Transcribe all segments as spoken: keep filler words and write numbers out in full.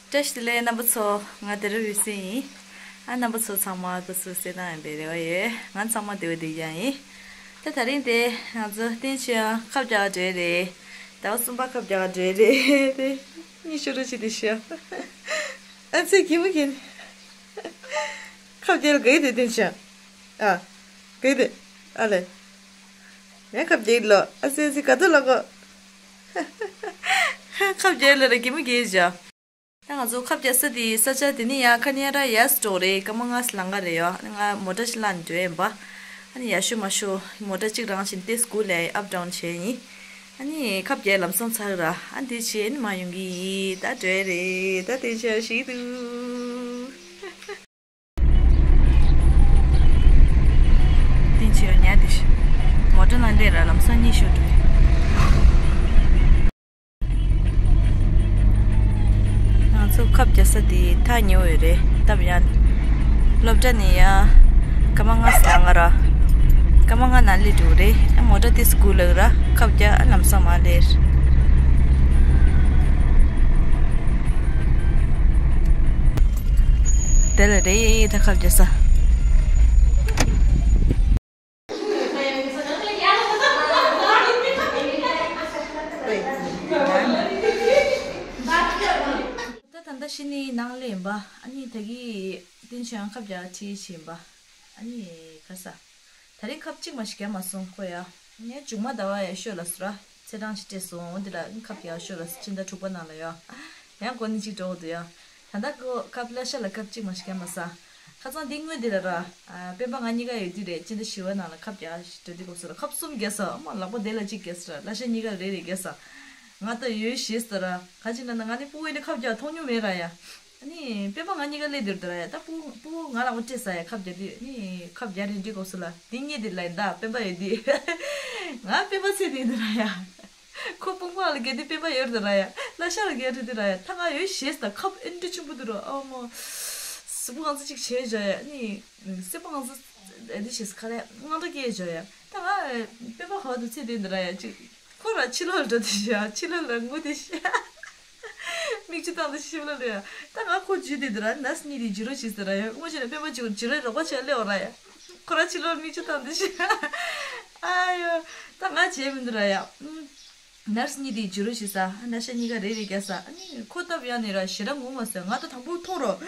བཀྲ་ཤིས་བདེ་ལེགས་རྣམ་པ་ཚོ། ང་དེ་རུ་རུས་སེ་ཡིན། ཨ་རྣམ་པ་ཚོ་ཚང་མ་དུ་སུ་སེ་དང་ཡང་བའི་རེ་བ་ཡོད། ང་ཚང་མ་བདེ་བོ་བདེ་རྐྱང་ཡིན། ད་དེ་རིང་དེ་ང་ཚོ་བསྟན་ཆོས་ཡང་ཁབ་རྒྱག་འགྲོ་རེད། ཟླ་བ་གསུམ་པ་ཁབ་རྒྱག་འགྲོ་རེད། དེ་གཉིད་ཤོར་རོགས་བྱེད་དེ་ཤོག་ཨ་ཚེ་གི་མོ་གི་ཁབ་རྒྱག་ལ་ག་ཡི་དེ་བསྟན་ཆོས་ཡང་། ཨ། ག་ཡི་དེ། ཨ་ལེ། ངས་ཁབ་རྒྱག་ལོ། ཨ་ཚེ་ཚེ་ག་ཚོད་ལ་གོ་ཁབ་རྒྱག་ལ་ར་གི་མོ་གི་བྱ། ད་ང་ཚོ་ཁབ་རྒྱག་ས་དེ་ས་ཆ་དེ་ནི་ཡ་ཁ་ཉེ་ར་ཡ་སི་ཊོ་རེད། སྐར་མ་ལྔ་ཙམ་ལང་ག་རེད་ཡོ། ཨ་ནི་ང་མོ་ཊ་ཞིག་བླངས་འགྲོ་ཡིན་པ། ཨ་ནི་ཡ་ཤོ་མ་ཤོ་མོ་ཊ་གཅིག་རང་བཞིན་ཏེ་སྐུལ་ལ་ཨབ་ཌའུན་བྱས་ཡིན། ཨ་ནི་ཁབ་རྒྱག་ལམ་སང་ཚར་ར། ཨ་འདི་བྱས་ནི་མ་ཡོང་གི་ཡིན། ད་འགྲོ་ཡ་རེད། ད་དེ་བྱས་ཤིག་འདུག་དེ་བྱས་ཉལ་དེ་ཤི། མོ་ཊ་ནང་སླེབས་ར་ལམ་སང་གཉིད་ཤོར་འགྲོ། ང་ཚོ་ཁབ་རྒྱག་ས་དེ་ཐག་ཉེ་བོ་ཡོད་རེད། སྟབས་ཡག་སློབ་གྲྭ་ནས་ཡ་སྐར་མ་ལྔ་ཙམ་ལང་ག་ར། སྐར་མ་ལྔ་ནང་སླེབས་འགྲོ་གི་རེད། ཨ་མོ་ཊ་དེ་སྐུལ་ལ་ར་ཁབ་རྒྱག་ཨ་ལམ་སང་མ་སླེབས། དེ་ལ་རེད་ད་ཁབ་རྒྱག་ས། ད་ད་ལྟ་ཤི་ནི་ནང་ལེན་པ། ཨ་ནི་ད་གི་བསྟན་ཆོས་ཡང་ཁབ་རྒྱག་ཁྲིད་ཕྱིན་པ། ཨ་ནི་ཁ་ས། ད་རིང་ཁབ་གཅིག་མ་ཞིག་རྒྱག་མ་སོང་ཁོ་ཡ། ངས་མཇུག་མ་ཟླ་བ་ཡ་ཤོད་ལ་སུ་ར། ཚེས་གྲངས་ཤིག་སྤྲད་སོང་འོ་འདི་ལ་ཁབ་རྒྱག་ཤོད་ལ་སུ་ཕྱི་ཟླ་དྲུག་པ་ནང་ལ་ཡ། ཡང་གོ་ནི་གཅིག་འགྲོ་འོ་འདུག་ཡ། ད་ལྟ་ཁོ་ཁབ་ལ་ཤ་ལ་ཁབ་གཅིག་མ་ཞིག་རྒྱག་མ་ས། ཁ་སང་འདི་དངོས་འདི་ལ་ར། སྤེན་པ་ང་གཉིས་ཀ་ཡོད་དུས་རེད་སྤྱི་ཟླ་བཞི་པ་ནང་ལ་ཁབ་རྒྱག་ཞིག་འགྲོ་དུས་གོ་སོ་ར་ཁབ་གསུམ་རྒྱག་ས་ཨ་མ་ལག་པ་དེ་ལ་གཅིག་རྒྱག་ས་ར་ལ་ཤ་གཉིས་ཀ་རེ་རེ་རྒྱག་ས། ང་ད་ཡོད་ཞེས་ཟེར་ར། ག་ཅི་ན་ན་ང་ནི་སྤུ་གུ་ཡིན་ན་ཁབ་རྒྱག་མཐོང་མྱོང་མེད་ར་ཡ། ཨ་ནི་སྤེན་པ་ང་གཉིས་ཀ་སླེབས་དུས་ར་ཡ་ད་སྤུ་སྤུ་གུ་ང་ལ་འོ་སྤྲད་ས་ཡ་ཁབ་རྒྱག་དུས་ཨ་ནི་ཁབ་རྒྱག་རེད་འདྲི་གོ་སོ་ལ་འདི་གཉིས་དེ་ལ་ཡིན་ད་སྤེན་པ་ཡོད་དུས། ང་སྤེན་པ་ཚེ་དེ་ཡིན་དུ་ར་ཡ། ཁོ་སྤུ་གུ་ལ་རྒྱག་དུས་སྤེན་པ་ཡོད་དུ་ར་ཡ་ལ་ཤ་ལ་རྒྱག་རེད་དུ་ར་ཡ་ད་ང་ཡོད་ཞེས་ད་ཁབ་ཨེ་འདྲི་ཆུང་པོ་དུ་ར་ཨ་མོ། སྤུ་གུ་ང་ཚོ་གཅིག་བྱས་བཞག་ཡ་ཨ་ནི་སེམས་པ་ང་ཚོ་ཨེ་འདི་ཞེས་ཁ་ལས་དངངས་སྐྲག་སྐྱེས་བཞག་ཡ་ད་ང་སྤེན་པ་ཧ་དུ་ཚེ་དེ་ཡིན་དུ་ར་ཡ་གཅིག་ཁོ་ར་ཕྱི་ལོགས་ལ་འགྲོ་དེ་ཤི་ཡ་ཕྱི་ལོགས་ལ་ངུ་དེ་ཤི་ཡ། མིག་ཆུ་བཏང་དེ་ཤི་བ་ལ་ལོས་ཡ། ད་ང་ཁོ་འཇུས་དེ་དུ་ར་ནས་གཉིས་དེ་འཇུ་རོགས་བྱེད་ཟེར་ར་ཡ་ངུ་ཤི་ན་སྤེན་པ་འཇུ་འཇུ་རོགས་རོགས་པ་བྱས་སླེབས་འོ་ར་ཡ། ཁོ་ར་ཕྱི་ལོགས་མིག་ཆུ་བཏང་དེ་ཤི་ཡ། ཨ་ཡོ། ད་ང་བྱས་མི་འདུག་ར་ཡ། ནས་གཉིས་དེ་འཇུ་རོགས་བྱེད་ས་ནས་ཤ་གཉིས་ཀ་རེ་རེ་རྒྱག་ས་ཨ་ནི་ཁོ་སྟབས་ཡག་ནས་ར་ཞེ་དྲག་ངུ་མ་ཟེར་ང་ད་དང་པོ་མཐོང་རོགས།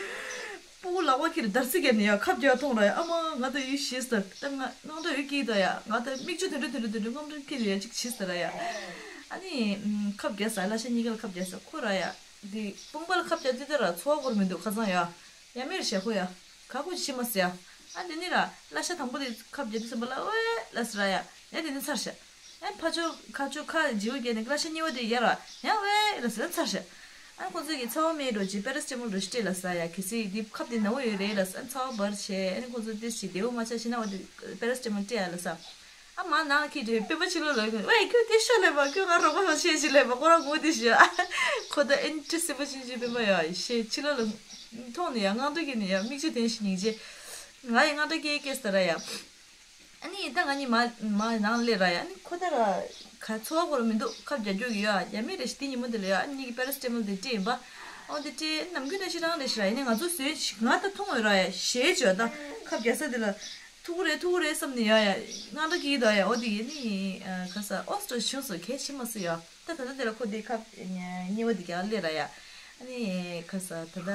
སྤུ་གུ་ལག་པ་ཁྱེར་འདར་སིག་གེ་ནི་ཡ་ཁབ་རྒྱག་ཐོང་ར་ཡ་ཨ་མ་ང་ད་ཡུལ་ཤེས་ཟེར་ད་ང་དངངས་སྐྲག་ཡོད་ཀྱི་ད་ཡ་ང་ད་མིག་ཆུ་དོན་འདྲ་དོན་འདྲ་དོན་འདྲ་དངངས་སྐྲག་སྐྱེ་ཡ་ཅིག་བྱེད་ཟེར་ར་ཡ། ཨ་ནི་ཁབ་རྒྱག་ས་ལ་ཤ་གཉིས་ཀ་ལ་ཁབ་རྒྱག་ས་ཁོ་ར་ཡ་འདི་དཔུང་པ་ལ་ཁབ་རྒྱག་དུས་ད་ར་ཚོར་བ་སྐོར་མི་འདུག་ཁ་སང་ཡ་ཡ་མེར་བྱས་ཁོ་ཡ་ཁ་ཁུ་ཤི་མ་སི་ཡ་ཨ་འདི་ནི་ར་ལ་ཤ་དང་པོ་དེ་ཁབ་རྒྱག་དུས་སེམས་པ་ལ་ཨོའེ་ལ་སི་ར་ཡ་ཡ་དེ་ནི་ཚར་ཤ། ཡང་ཕ་ཆོས་ཁ་ཆོས་ཁ་བརྗེ་བོ་བརྒྱབ་ནས་ཀ་ལ་ཤ་གཉིས་པ་དེ་ཡར་བ་ཡང་ཝེ་ལ་ཟེར་ཚར་ཤག་ཨ་ཁོ་ཚོས་ཀྱི་ཚ་བ་མེད་འགྲོ་ཅི་པེ་ར་སི་ཊ་མོལ་འགྲོ་ཤི་སྤྲད་ལ་ཟ་ཡ་གལ་སྲིད་འདི་ཁབ་དེ་ན་བོ་ཡོད་རེད་ལ་ཟེར་ཚ་བ་འབར་བྱས་ཨ་ནི་ཁོ་ཚོ་ཏེ་ཞི་བདེ་བོ་མ་ཆགས་ཤི་ན་བ་དེ་པེ་ར་སི་ཊ་མོལ་སྤྲད་ཡ་ལ་ཟ། ཨ་མ་ནང་ལ་ཁྱེར་དུས་སྤེན་པ་ཕྱི་ལོགས་ལ་ཝེ་ཁྱོད་དེ་ཤ་ལས་པ་ཁྱོད་ང་རོགས་པ་ཤ་ཤི་ལས་པ་ཁོ་རང་ངོ་དེ་ཤི་ཨ་ཁོ་ད་ཨེན་ཏི་སེམས་པ་ཆུང་ཆུང་སྤེན་པ་ཡ་ཤེ་ཕྱི་ལོགས་ལ་མཐོང་ནས་ཡ་དངངས་སྐྲག་སྐྱེས་ནས་ཡ་མིག་ཆུ་ཐོན་ཤི་སྙིང་རྗེ་ང་ཡི་དངངས་སྐྲག་སྐྱེ་སྐྱེ་ཟེར་ར་ཡ། ཨ་ནི་ད་ང་གཉིས་མ་མ་ནང་སླེབས་ར་ཡ། ཨ་ནི་ཁོ་ད་ར་ག་ཚོར་བ་སྐོར་མི་འདུག་ཁབ་རྒྱག་རྒྱུ་ཡོད་ཨ། ཡ་མེད་རེ་ཞིག་དེ་ཉིན་མོ་དེ་ལ་ཡ་ཨ་ནི་གཉིས་ཀྱི་པེ་ར་སི་ཊ་མོལ་དེ་སྤྲད་ཡིན་པ། ཨོ་དེ་སྤྲད་ནམ་རྒྱུན་ནང་བཞིན་རང་རེ་ཞིག་ར་ཡ། ཨ་ནི་ང་ཚོ་བཟོས་ང་ད་མཐོང་འོས་ར་ཡ་ཞེས་བརྗོད་ད་ཁབ་རྒྱག་ས་དེ་ལ་ཐུག་གི་རེད་ཐུག་གི་རེད་བསམ་ནས་ཡ་ཡ་དངངས་སྐྲག་སྐྱེ་གི་འདུག་ཡ། ཨོ་དེ་ཡ་ནི་ག་ས་ཨོ་སི་ཏྲོ་ཆུང་སོ་གལ་ཆེ་མ་སུ་ཡ། ད་ད་ལྟ་དེ་ལ་ཁོ་དེ་ཁབ་གཉིས་པ་དེ་རྒྱག་སླེབས་ར་ཡ། ཨ་ནི་ཁ་ས་ད་ད་ད་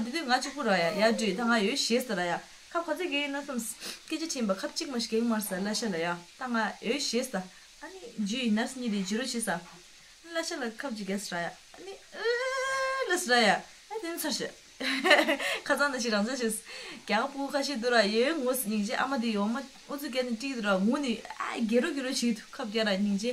དེ་དུས་ང་གཅིག་པུ་ར་ཡ་ཡ་འགྲོས་ད་ང་ཡོད་ཞེས་ཟེར་ར་ཡ། ཁབ་ག་ཚོད་གས་ཡིན་ན་བསམ། སྐད་ཆ་དྲིས་པ་ཁབ་གཅིག་མ་ཞིག་གས་མར་ཟ་ལ་ཤ་ལ་ཡ་ད་ང་ཡོད་ཞེས་ཟ། ཨ་ནི་རྒྱུ་ཡིན་ནར་སི་གཉིས་དེ་བྱི་རུ་ཞེས་ཟ། ལ་ཤ་ལ་ཁབ་གཅིག་གས་ཟ་ར་ཡ། ཨ་ནི་ཨེ་ལ་ཟ་ར་ཡ། ཨ་དེ་ནི་ཚར་ཤ། ཁ་ཚང་ན་ཞིག་རང་ཚོད་ཞིག་རྒྱ་གར་ཕྲུ་གུ་ཁ་ཤས་འདུག་ར་ཡོད་ངོ་སྙིང་རྗེ། ཨ་མ་དེ་ཡོད་མ་ཨུ་ཚུགས་རྒྱག་ནས་ཏིག་འདུག་ར་ངུ་ནི་ཨ་རྒྱལ་རོ་རྒྱལ་རོ་ཞིག་འདུག་ཁབ་རྒྱག་ར་སྙིང་རྗེ།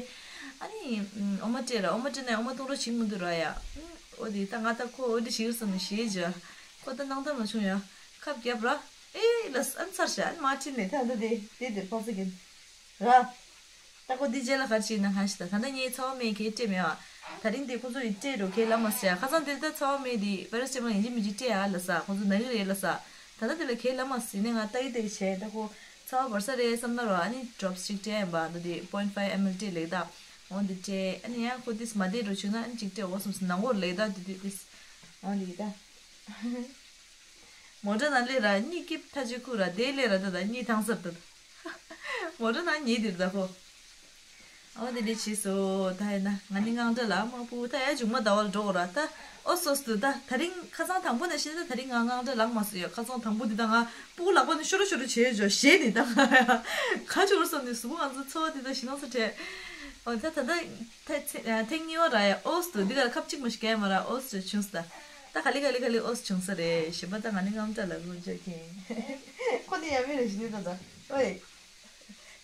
ཨ་ནི་ཨོ་མ་སྤྲད་ར་ཨོ་མ་སྤྲད་ན་ཨོ་མ་གཏོང་རོགས་བྱེད་ངུ་འདུག་ར་ཡ། ཨོ་དེ་ད་ང་ད་ཁོ་ཨོ་དེ་ཞིག་བསམ་ནས་ཞེས་བྱ། ཁོ་ད་སྣང་དག་མ་བྱུང་ཡ། ཁབ་རྒྱབ་ར། ཨེ་ལ་ཨ་ཚར་ཤ་ཨ་མ་ཁྲིད་ནས་ད་ད་དེ་དེ་དེར་ཕོག་ས་གིན། ར། ད་ཁོ་འདི་རྗེས་ལ་ག་རེ་བྱེད་ན་ཧ་ཤི་ད་ད་ལྟ་ངས་ཚ་བ་མེད་གས་སྤྲད་མེད་བ། ད་རིང་དེ་ཁོ་ཚོ་ཡི་སྤྲད་འགྲོ་གས་ལབ་མ་ཟེར་ཡ། ཁ་སང་དེ་ད་ཚ་བ་མེད་དེ་པེ་ར་སི་ཊ་མོལ་ཡིན་གཅིག་མིན་གཅིག་སྤྲད་ཡ་ལ་ས་ཁོ་ཚོ་ན་གི་རེད་ལ་ས། ད་ལྟ་དེ་ལ་གས་ལབ་མ་ཟེར་ནས་ང་ལྟ་ཡི་ལྟ་ཡི་བྱས་ད་ཁོ་ཚ་བ་འབར་ས་རེད་བསམ་ན་རོ། ཨ་ནི་ཌོབ་སི་གཅིག་སྤྲད་ཡིན་པ་ད་དེ་པོ་ཡིན་ཕའིབ་ཨེམ་ཨེལ་སྤྲད་ལེགས་ད། འོ་འདི་སྤྲད་ཨ་ནི་ཡང་ཁོ་དེ་མ་བསྡད་འགྲོ་བྱུང་ན་ཨ་ནི་གཅིག་སྤྲད་འོ་བསམ་སོང་ནང་གོར་ལེགས་ད་དེ་དེ་དེ། ཨོ་འདི་ད། མོ་ཊ་ནང་སླེབས་ར་གཉིད་སྐྱིད་ཐག་ཆོད་ཁུག་ར་དེ་སླེབས་ར་ད་ད་གཉིད་ཐང་སབ་ད། མོ་ཊ་ནང་ཉལ་དེར་ད་ཁོ། ཨོ་དེ་འདྲ་བྱས་སོ། ད་ཡིན་ན་ང་ནི་དངངས་སྐྲག་ལངས་མ་སྤུ་གུ་ད་ཡ་མཇུག་མ་ཟླ་བ་ལ་འགྲོ་དགོས་ར་ད། ཨོ་སོ་སོ་ད་ད་རིང་ཁ་སང་དང་པོ་ནས་བཤད་ན་ད་ད་རིང་ང་དངངས་སྐྲག་ལངས་མ་སོང་ཡ། ཁ་སང་དང་པོ་འདི་ད་ང་སྤུ་གུ་ལག་པ་ནས་ཤོར་ཤོར་བྱས་འཇོག་ཞེད་ནི་ད་ང་ཡ། ག་ཅུ་བར་སོང་ནི་གཟུགས་པོ་ང་ཚོ་ཚོ་བ་འདི་ད་ཞི་ལང་ས་བྲལ། ཨོ་ད་ད་ད་ད་ཐེངས་གཉིས་པ་ར་ཡ་ཨོ་སོ་འདི་ག་ཁབ་གཅིག་མ་ཞིག་གས་མ་ར་ཨོ་སོ་བྱུང་ས་ད། ད་ག་ལེ་ག་ལེ་ག་ལེ་ཨོ་སོ་བྱུང་ས་རེད། གཞན་པ་ད་ང་ནི་དངངས་སྐྲག་ལ་ལུས་འཇོག་གིན། ཁོ་ནི་ཡ་མི་རེ་ཞིག་ནི་ད་ད་ཨོའི།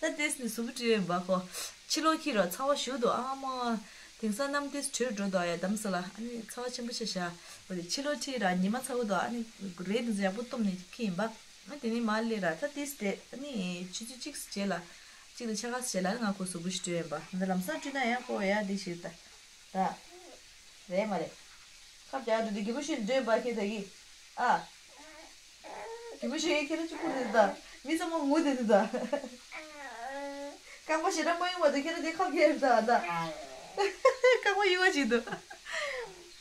ད་ལྟས་ནི་གཟུགས་པོ་བཀྲུས་ཡོད་པ་ཁོ། ཕྱི་ལོགས་འཁྱེར་ར་ཚ་བ་ཞུ་འདུག་ཨ་མ། དེང་སང་གནམ་ལྟས་དྲོད་འགྲོ་འདུག་ཡ་དམ་ས་ལ་ཨ་ནི་ཚ་བ་ཆེན་པོ་ཆེ་ཤ། འོ་དེ་ཕྱི་ལོགས་འཁྱེར་ར་ཉི་མ་ཚ་བོ་འདུག་ཨ་ནི་རེད་འདུག་ཡག་པོ་བཏུམ་ནས་འཁྱེར་ཡིན་པ། ཨ་དེ་ནི་མ་སླེབས་ར་ད་ལྟས་དེ་ཨ་ནི་ཆུ་ཚོད་གཅིག་རྗེས་ལ། གཅིག་དང་ཕྱེད་ཀ་རྗེས་ལ་ང་ཁོ་གཟུགས་པོ་ཞིག་བཀྲུས་ཡིན་པ་འདི་ལམ་སང་བཀྲུས་ན་ཡང་ཁོ་ཡ་འདི་ཞིག་ད། ད། རེད་མ་རེད། ཁབ་རྒྱག་འགྲོ་དུས་རྒན་པོ་ཞིག་འདྲེན་པ་ཁྱེད་ད་གི། ཨ། རྒན་པོ་ཞིག་ཁྱེད་རང་གཅིག་པུ་རེད་ད། མི་ཚང་མ་ངུ་དེ་དུ་ད། རྐང་པ་ཞེ་དྲག་མ་ཡོང་བ་དུ་ཁྱེད་རང་དེ་ཁབ་རྒྱག་ཡོད་ད་ད། རྐང་པ་ཡོང་བ་ཞིག་འདུག་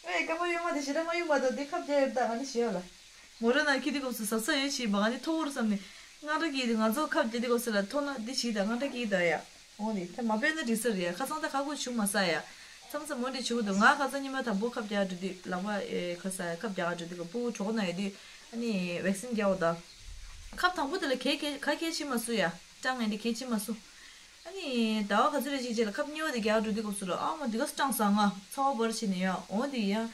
ཨེ་རྐང་པ་ཡོང་བ་དེ་ཞེ་དྲག་མ་ཡོང་བ་དུ་དེ་ཁབ་རྒྱག་ཡོད་ད་ང་ནི་ཞེས་ཡོད་ལ། མོ་ར་ན་ཁྱེད་དེ་གོམས་སུ་ཟབ་ས་ཡོད་ཞིག་མ་ང་ནི་མཐོ་བོར་བསམ་ནས། དངངས་སྐྲག་སྐྱེས་དུས་ང་ཚོ་ཁབ་རྒྱག་དེ་གོམས་སུ་ལ་མཐོང་ན་འདི་ཞིག་ད་དངངས་སྐྲག་སྐྱེས་ད་ཡ། འོ་ནི་ད་མ་སྤེལ་ན་འགྲིག་ས་རེད་ཡ། ཁ་སང་ད་ཁ་ཁུ་བྱུང་མ་ས་ཡ། མཚམས་མཚམས་འོ་འདྲ་བྱུང་འདུག་ང་ཁ་སང་ཉི་མ་དང་པོ་ཁབ་རྒྱག་འགྲོ་དུས་ལག་པ་ཨེ་ཁ་ས་ཁབ་རྒྱག་འགྲོ་དུས་སྤུ་གུ་གྲོད་ཁོག་ན་ཡོད་དུས་ཨ་ནི་ཝེག་སིན་རྒྱག་འོ་ད། ཁབ་དང་པོ་དེ་ལ་གས་གས་ག་གས་བྱེད་མ་སུ་ཡ། སྐྲངས་ངས་འདི་གས་བྱེད་མ་སུ། ཨ་ནི་ཟླ་བ་ག་ཚོད་རེ་ཞིག་རྗེས་ལ་ཁབ་གཉིས་པ་དེ་རྒྱག་འགྲོ་དུས་སྐབས་སུ་ལ་ཨ་མ་འདི་ག་སྐྲངས་སོང་ང་ཚ་བ་འབར་བྱས་ནས་ཡ་འོ་འདི་ཡ།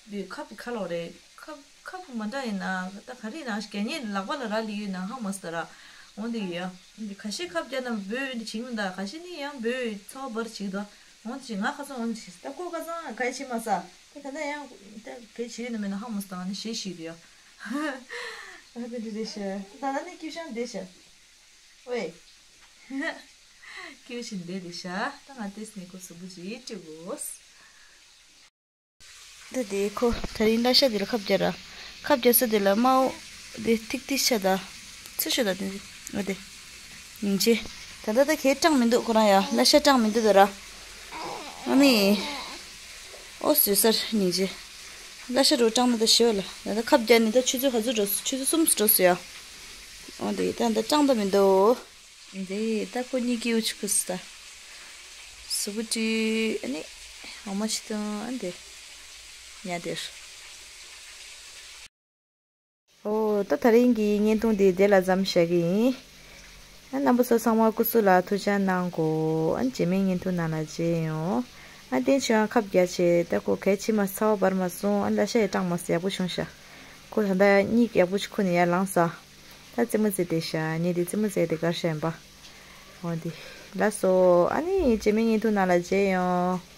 འདི་ཁབ་ཁ་ལོག་རེད། ཁབ་ཁབ་མ་འདྲ་ཡིན་ན་ད་ག་རེ་ན་གད་སྙིགས་ལག་པ་ལ་རག་ལས་ཡོད་ན་ཧ་མ་སི་ད་ར། འོ་འདི་ཡ། འདི་ཁ་ཤས་ཁབ་རྒྱག་ན་འབོད་འདི་བྱིང་མི་འདའ་ཁ་ཤས་ནི་ཡང་འབོད་ཚ་བ་འབར་བྱིག་ད། འོ་འདི་ང་ཁ་སང་འོ་འདི་ད་ཁོ་ཁ་སང་ག་ཡ་བྱེད་མ་ས་ད་ད་ད་ཡང་ད་ག་ཡ་བྱེད་ཡོད་ན་མེད་ན་ཧ་མ་སི་ད་ང་ནི་ཞེ་ཞིག་རེད་ཡ། ད་འདི་རེད་ཤ་ད་ད་ནི་སྐྱིད་ཤང་བསྡད་ཤ། ཝེ། སྐྱིད་ཤིང་བསྡད་རེད་ཤ་ད་ང་ཏེས་ནི་ཁོ་གཟུགས་པོ་ཅིག་བཀྲུ་དགོས། ད་དེ་ཁོ་དེ་རིང་གླ་ཤ་དེ་ལ་ཁབ་རྒྱག་ར། ཁབ་རྒྱག་ས་དེ་ལ་དམར་པོ་དེ་ཐིག་ཐིག་ཤ་ད། ཚུར་ཤོད་ད་དེ་འདི་འོ་དེ། སྙིང་རྗེ། ད་ལྟ་ད་ཁའི་སྐྲངས་མི་འདུག་ཁོ་རང་ཡ་གླ་ཤ་སྐྲངས་མི་འདུག་ད་ར། ཨ་ནི། ཨོ་བཟོས་ཚར་སྙིང་རྗེ། གླ་ཤ་རུ་སྐྲངས་ན་ད་ཞི་བ་ལ་ད་ལྟ་ཁབ་རྒྱག་ནི་ད་ཆུ་ཚོད་ག་ཚོད་འགྲོ་སོང་ཆུ་ཚོད་གསུམ་འགྲོ་སོང་ཡ། ཨོ་དེ་ད་ད་སྐྲངས་ད་མི་འདུག་འདི་ད་ཁོ་གཉིས་ཀྱི་འུ་ཆུ་ཁུ་སི་ད། གཟུགས་པོ་བཀྲུས་ཨ་ནི། འོ་མ་ཞིག་བཏུང་ཨ་འདི། ཉལ་དེར། ཨོ་ད་དེ་རིང་གི་བརྙན་ཐུང་འདི་དེ་ལ་མཚམས་བཞག་གི་ཡིན། ཨ་རྣམ་པ་ཚོ་ཚང་མ་སྐུ་གཟུགས་ལ་ཐུགས་ཅག་གནང་གོ་ཨ་རྗེས་མའི་བརྙན་ཐུང་ནང་ལ་མཇལ་ཡོང་། ཨ་བསྟན་ཆོས་ཁབ་རྒྱག་བྱས་ད་ཁོ་གལ་ཕྱི་མ་ཚ་བ་འབར་མ་སོང་ཨ་གླ་ཤ་ཡི་སྐྲངས་མ་སོང་ཡག་པོ་བྱུང་ཤག་ཁོ་ད་ལྟ་གཉིད་ཡག་པོ་ཅིག་ཁུག་ནས་ཡར་ལངས་སོང་། ད་རྩེད་མོ་རྩེ་བསྡད་ཤག་ངས་འདི་རྩེད་མོ་རྩེ་དེ་གར་བཤད་ཡིན་པ། འོ་འདི། ལགས་སོ། ཨ་ནི་རྗེས་མའི་བརྙན་ཐུང་ནང་ལ་མཇལ་ཡོང་།